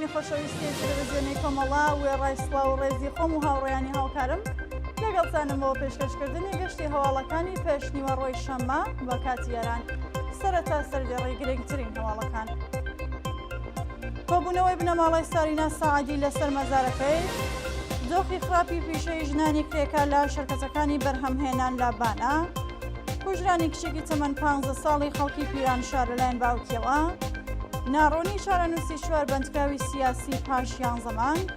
بینەرانی خۆشەویستی تەلەڤزیۆنی کۆمەڵە، وێڕای سڵاو و ڕێزی خۆم و هاوڕێیانی هاوکارم لەگەڵتانم بۆ پێشکەشکردنی گەشتی هەواڵەکانی پێشنیوەڕۆی شەممە بە کاتی ئێران. سەرەتا سەردێڕی گرنگترین هەواڵەکان. کۆبوونەوەی بنەماڵەی سارینا ساعدی لەسەر مەزارەکەی، دۆخی خراپی پیشەی ژنانی کرێکار لە شەرکەتەکانی بەرهەمهێنان لە بانە، کوژرانی کچێکی تەمەن 15 ساڵی خەڵکی پیرانشار لەلایەن باوکیەوە، ناڕوونی چارەنووسی چوار بەندکراوی سیاسی پاش یانزە مانگ،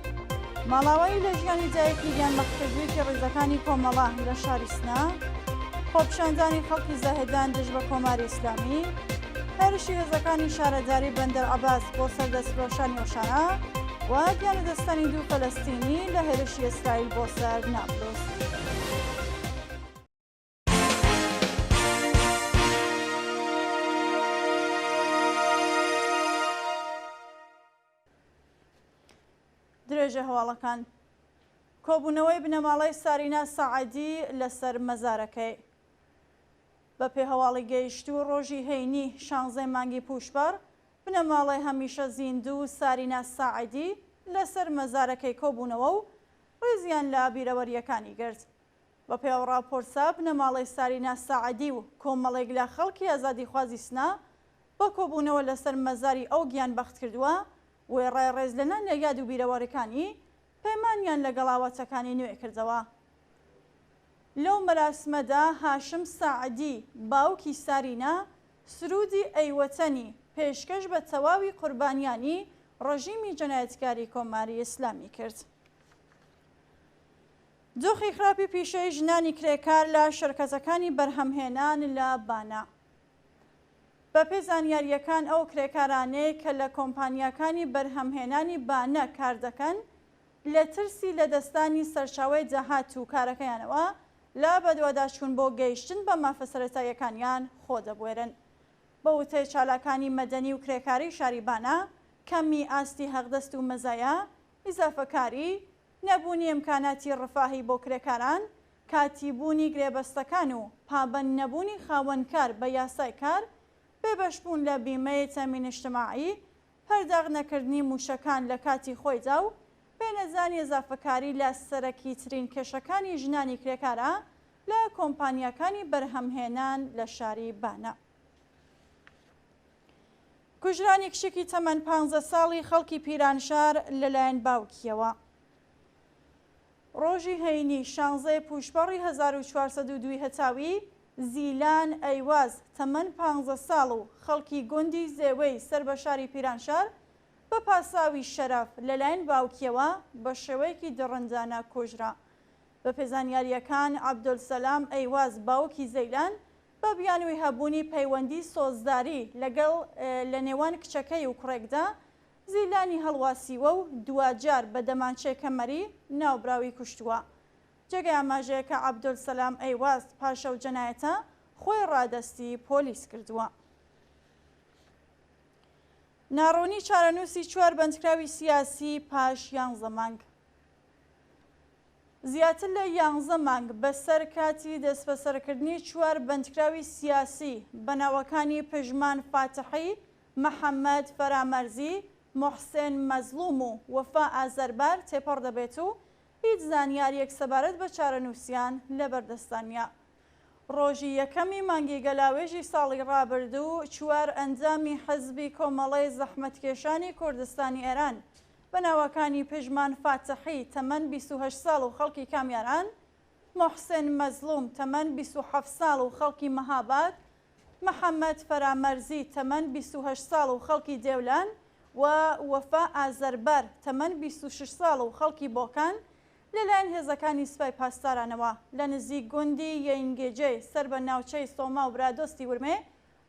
ماڵاوایی لە ژیانی دایکی گیانبەختکردوویەکی ڕیزەکانی کۆمەڵە لە شاری سنە، خۆپیشاندانی خەڵکی زاهێدان دژ بە کۆماری ئیسلامی، هێرشی هێزەکانی شارەداری بەندەر عەباس بۆ سەر دەستفرۆشانی ئۆشانە و گیانلەدەستدانی دوو فەلەستینی لە هێرشی ئیسرائیل بۆ سەر نابلوس. درێژە هەواڵەکان کۆبوونەوەی بنەماڵەی سارینا سەعدی لەسەر مەزارەکەی. بەپێ هەواڵی گەیشتوو ڕۆژی هەینی شانزەی مانگی پووشپەڕ بنەماڵەی هەمیشە زیندوو سارینا ساعدی لەسەر مەزارەکەی کۆبوونەوە و ڕێزیان لە بیرەوەرییەکانی گرت. بەپێ ئەو ڕاپۆرتە بنەماڵەی سارینا ساعدی و کۆمەڵێک لە خەڵکی ئازادیخوازی سنە بە کۆبوونەوە لەسەر مەزاری ئەو گیانبەختکردووە وێڕای ڕێزلێنان لە یاد و بیرەوەریکانی پەیمانیان لەگەڵ ئاواتەکانی نوێ کردەوە. لەو مەراسمەدا هاشم ساعدی، باوکی سارینا، سروودی ئەی وەتەنی پێشکەش بە تەواوی قوربانیانی ڕژیمی جەنایەتکاری کۆماری ئیسلامی کرد. دۆخی خراپی پیشەی ژنانی کرێکار لە شەرکەتەکانی بەرهەمهێنان لە بانە. بەپێی زانیارییەکان ئەو کرێکارانەی کە لە کۆمپانیاکانی بەرهەمهێنانی بانە کار دەکەن لە ترسی لەدەستدانی سەرچاوەی داهات و کارەکەیانەوە لە بەدواداچوون بۆ گەیشتن بە مافە سەرەتاییەکانیان خۆ دەبوێرن. بە وتەی چالاکانی مەدەنی و کرێکاری شاری بانە، کەمی ئاستی هەقدەست و مەزایا، ئیزافەکاری، نەبوونی ئیمکاناتی ڕفاهی بۆ کرێکاران، کاتیبوونی گرێبەستەکان و پابەند نەبوونی خاوەنکار بە یاسای کار، بێبەشبوون لە بیمەی تەمین اجتماعی، پەرداخت نەکردنی مووچەکان لە کاتی خۆیدا و پێنەدانی ئیزافەکاری لە سەرەکیترین کێشەکانی ژنانی کرێکارە لە کۆمپانیاکانی بەرهەمهێنان لە شاری بانە. کوژرانی کچێکی تەمەن پانزە ساڵی خەڵکی پیرانشار لەلایەن باوکییەوە. ڕۆژی هەینی شانزەی پووشپەڕی 1402 ی هەتاوی، زیلان ئەیواز تەمەن پانزە ساڵ و خەڵکی گوندی زێوێی سەر بە شاری پیرانشار بە پاساوی شەرەف لەلایەن باوکییەوە بە شێوەیەکی دڕندانە کوژرا. بەپێ زانیارییەکان عەبدولسەلام ئەیواز باوکی زەیلان بە بیانووی هەبوونی پەیوەندی سۆزداری لەگەڵ لە نێوان کچەکەی و کوڕێکدا زیلانی هەڵواسیوە و دواجار بە دەمانچەی کەمەری ناوبراوی کوشتووە. جێگەی ئاماژەیە کە عەبدولسەلام ئەیواز پاش ئەو جەنایەتە خۆی ڕادەستی پۆلیس کردووە. ناڕوونی چارەنووسی چوار بەندکراوی سیاسی پاش یانزە مانگ. زیاتر لە یانزە مانگ بەسەر کاتی دەستبەسەرکردنی چوار بەندکراوی سیاسی بە ناوەکانی پژمان فاتحی، محەمەد فەرامەرزی، موحسێن مەزڵوم و وەفا ئازەربار تێپەڕ دەبێت و هیچ زانیارییەک سەبارەت بە چارەنووسیان لەبەردەستدا نییە. ڕۆژی یەکەمی مانگی گەلاوێژی ساڵی ڕابردوو چوار ئەندامی حزبی کۆمەڵەی زەحمەتکێشانی کوردستانی ئێران بە ناوەکانی پژمان فاتحی تەمەن 28 ساڵ و خەڵکی کامیاران، موحسن مەزڵوم تەمەن 27 ساڵ و خەڵکی مەهاباد، محەمەد فەرامەرزی تەمەن 28 ساڵ و خەڵکی دێولان و وەفا ئازەربار تەمەن 26 ساڵ و خەڵکی بۆکان لەلایەن هێزەکانی سوپای پاسدارانەوە لە نزیک گوندی یەینگێجێ سەر بە ناوچەی سۆما و برادۆستی ورمێ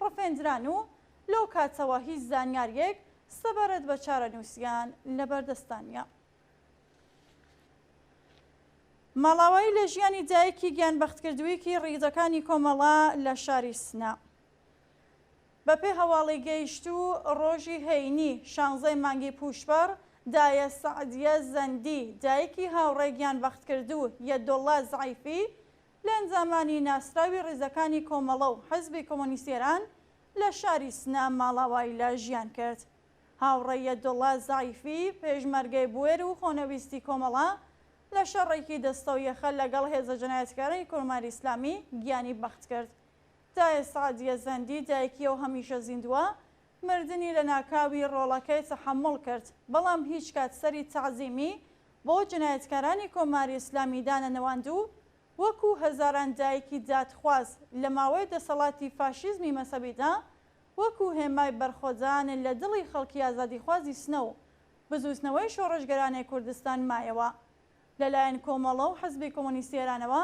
ڕفێندران و لەو کاتەوە هیچ زانیارییەک سەبارەت بە چارەنووسیان لەبەردەستدا نییە. ماڵاوایی لە ژیانی دایکی گیانبەختکردوویکی ڕیزەکانی کۆمەڵە لە شاری سنە. بەپێ هەواڵی گەیشتوو ڕۆژی هەینی شانزەی مانگی پووشپەڕ، دایە سەعدیە زەندی، دایکی هاوڕێ گیانبەختکردوو یەدوڵڵا زەعیفی، لە ئەندامانی ناسراوی ڕیزەکانی کۆمەڵە و حزبی کۆمۆنیستی ئێران لە شاری سنە ماڵاوایی لە ژیان کرد. هاوڕێ یەدوڵڵا زەعیفی، پێشمەرگەی بوێر و خۆنەویستی کۆمەڵە، لە شەڕێکی دەستەویەخە لەگەڵ هێزە جەنایەتکارانی کۆماری ئیسلامی گیانی بەخت کرد. دایە سەعدیە زەندی دایکی ئەو هەمیشە زیندووە، مردنی لەناکاوی ڕۆڵەکەی تەحەموڵ کرد، بەڵام هیچکات سەری تەعزیمی بۆ جەنایەتکارانی کۆماری ئیسلامی دانەنەواند و وەکوو هەزاران دایکی دادخواز لە ماوەی دەسەڵاتی فاشیزمی مەزهەبیدا وەکوو هێمای بەرخۆدان لە دڵی خەڵکی ئازادیخوازی سنە و بزووتنەوەی شۆڕشگەرانەی کوردستان مایەوە. لە لایەن کۆمەڵە و حزبی کۆمۆنیستی ئێرانەوە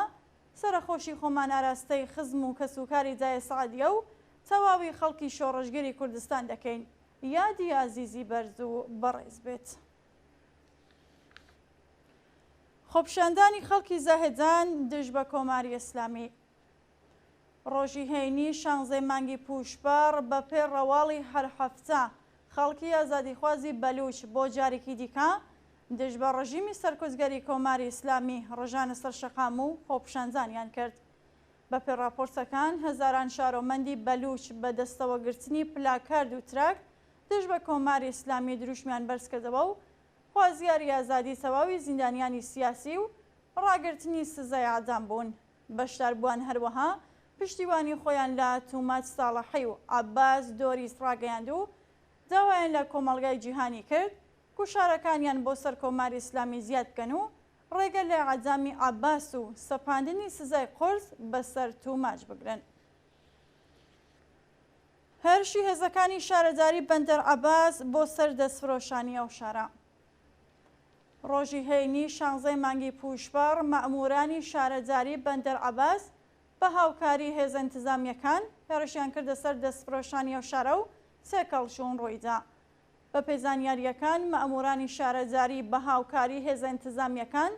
سەرەخۆشی خۆمان ئاراستەی خزم و کەسوکاری دایە سەعدیە و تەواوی خەڵکی شۆڕشگێری کوردستان دەکەین. یادی ئازیزی بەرز و بەڕێز بێت. خۆپیشاندانی خەڵکی زاهێدان دژ بە کۆماری ئیسلامی. ڕۆژی هەینی شانزەی مانگی پووشپەڕ بە پێی ڕەواڵی هەر هەفتە خەڵکی ئازادیخوازی بەلووچ بۆ جارێکی دیکە دژ بە ڕژیمی سەرکوتگەری کۆماری ئیسلامی ڕژانە سەر شەقام و خۆپیشاندانیان کرد. بە پێی ڕاپۆرتەکان هەزاران شارۆمەندی بەلووچ بە دەستەوەگرتنی پلاکارد و تراکت دژ بە کۆماری ئیسلامی دروشمیان بەرز کردەوە و خوازیاری ئازادی تەواوی زیندانیانی سیاسی و ڕاگرتنی سزای ئێعدام بوون. بەشداربووان هەروەها پشتیوانی خۆیان لە توماج ساڵحی و عەباس دۆریس ڕاگەیاند و داوایان لە کۆمەڵگای جیهانی کرد گوشارەکانیان بۆ سەر کۆماری ئیسلامی زیاد بکەن و ڕێگە لە ئێعدامی عەباس و سەپاندنی سزای قورس بەسەر توماج بگرن. هێرشی هێزەکانی شارەداری بەندەر عەباس بۆ سەر دەستفرۆشانی ئەو شارە. ڕۆژی هەینی شانزەی مانگی پووشپەڕ مەئموورانی شارەداری بەندەر عەباس بە هاوکاری هێزە ئینتزامییەکان هێڕشیان کردە سەر دەستفرۆشانی ئەو شارە و تێکەڵچوون ڕوویدا. بەپێی زانیارییەکان مەئموورانی شارەداری بە هاوکاری هێزە ئینتزامییەکان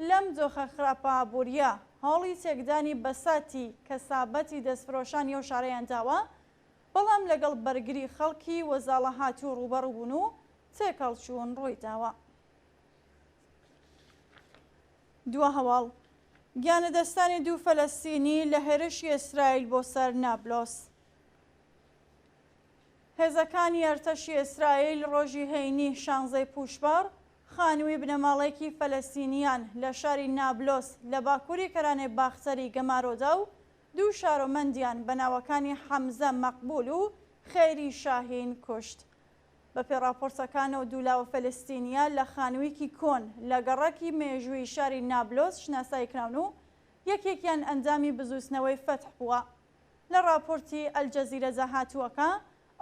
لەم دۆخە خراپە ئابوورییە هەوڵی تێکدانی بەساتی کەسابەتی دەستفرۆشانی ئەو شارەیان داوە، بەڵام لەگەڵ بەرگری خەڵکی وەزاڵەهاتوو ڕووبەڕوو بوون و تێکهەڵچوون ڕوویداوە. دوا هەواڵ، گیانلەدەستانی دوو فەلەستینی لە هێرشی ئیسرائیل بۆ سەر نابلۆس. هێزەکانی ئەرتەشی ئیسرائیل ڕۆژی هەینی شانزەی پووشپەڕ خانووی بنەماڵەیەکی فەلەستینییان لە شاری نابلۆس لە باکووری کەرانەی باختەری گەمارۆدا و دوو شارۆمەندیان بە ناوەکانی حەمزە مەقبول و خەیری شاهین کوشت. بەپێی ڕاپۆرتەکان ئەو دوو لاوە فەلەستینییە لە خانوویەکی کۆن لە گەڕەکی مێژوویی شاری نابلۆس شناسایی کراون و یەکێکیان ئەندامی بزووتنەوەی فەتح بووە. لە ڕاپۆرتی ئەلجەزیرەدا هاتووە کە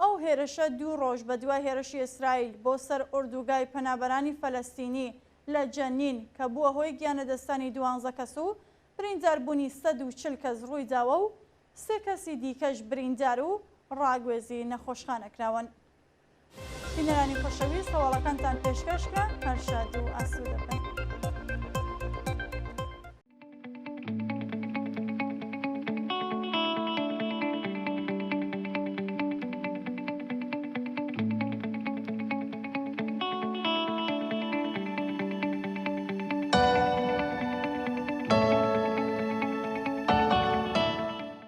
ئەو هێرشە دوو ڕۆژ بەدوای هێرشی ئیسرائیل بۆ سەر ئۆردوگای پەنابەرانی فەلەستینی لە جەنین کە بووە هۆی گیانلەدەستانی دوانزە کەس و برینداربوونی 140 کەس ڕوویداوە و سێ کەسی دیکەش بریندار و ڕاگوێزی نەخۆشخانە کراون. بینەرانی خۆشەویست هەواڵەکانتان پێشکەش کرا، هەر شاد و ئاسوودە بن.